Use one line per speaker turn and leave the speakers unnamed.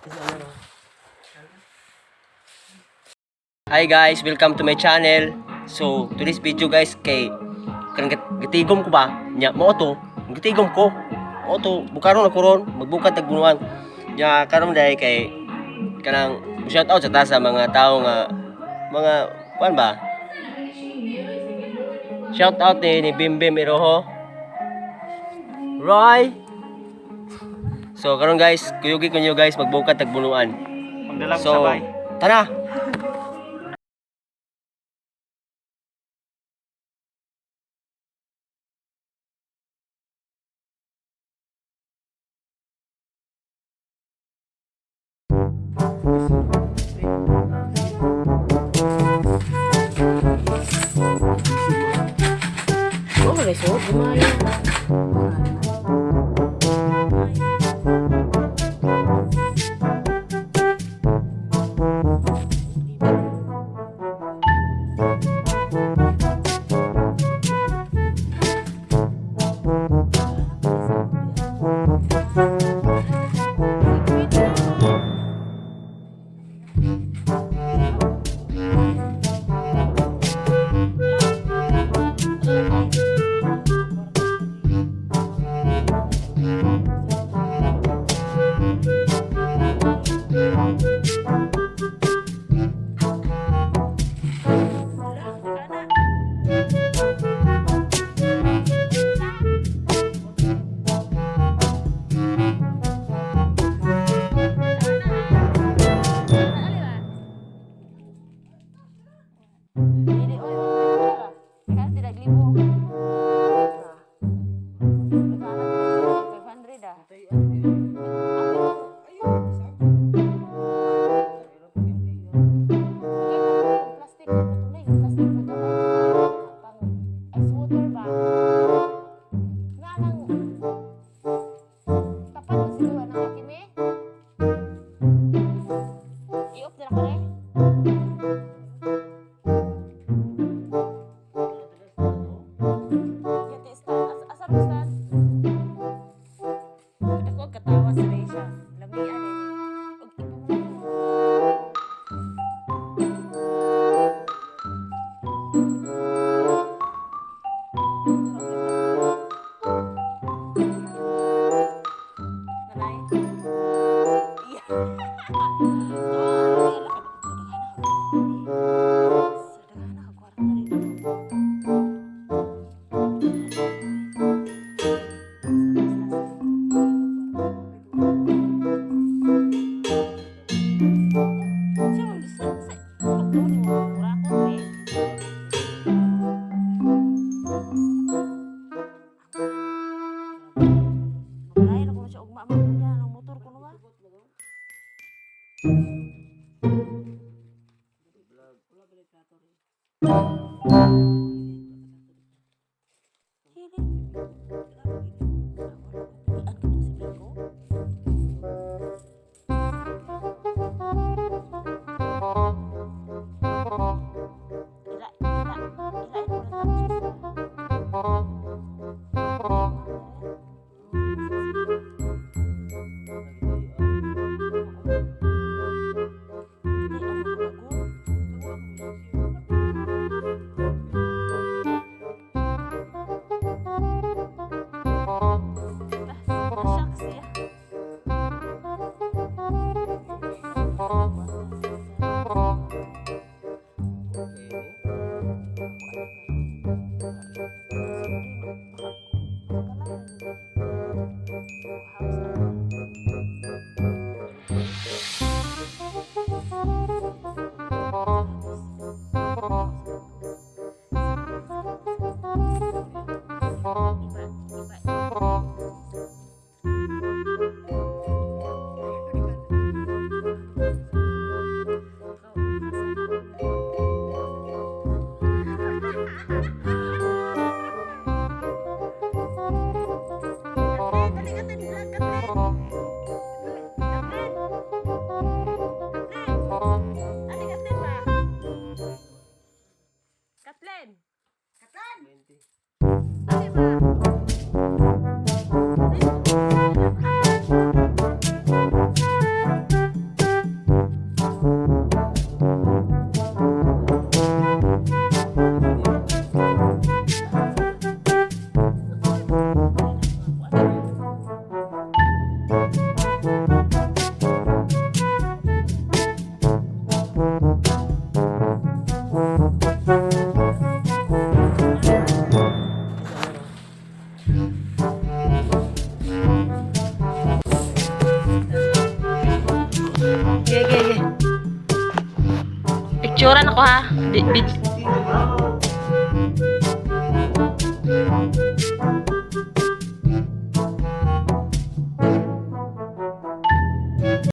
Hi guys, welcome to my channel. So, today's video guys kay kanang gitigom ko ba? Nya mo to, gitigom ko. Mo to, bukaron na ko ron, magbukad tag bunuan. Nya karon dai kay kanang shout out sa ta sa mga tao nga mga kuan ba? Shout out ni Bim Bim Iroho. Roy. So karon guys, kuyugi ko niyo guys magbukad tag bunuan.
Magdala ko
So,
sabay.
Tara.
Oh, resort, lumayo. Dili, oy, oy, tidak libo. 500 ah. Plastic na tunay, plastic na gamay. Pang ice water ba? Nga nang tapat na siguro ng akime. I-off na ko eh. Yati stand, asa mo stand? Ako ang katawa sa Rachel. Lamian eh. Og ipa mo. Nanay. Yeah. Sa daghan na kwarta rin. Siya man sa pagtulo, kurakot eh. Magalayan ako na siya ugma man niya ng motor ko naman. Hili. Ian ka to si Biko. Ila, ila, ilain mo na tapos siya. Picturean ako ha.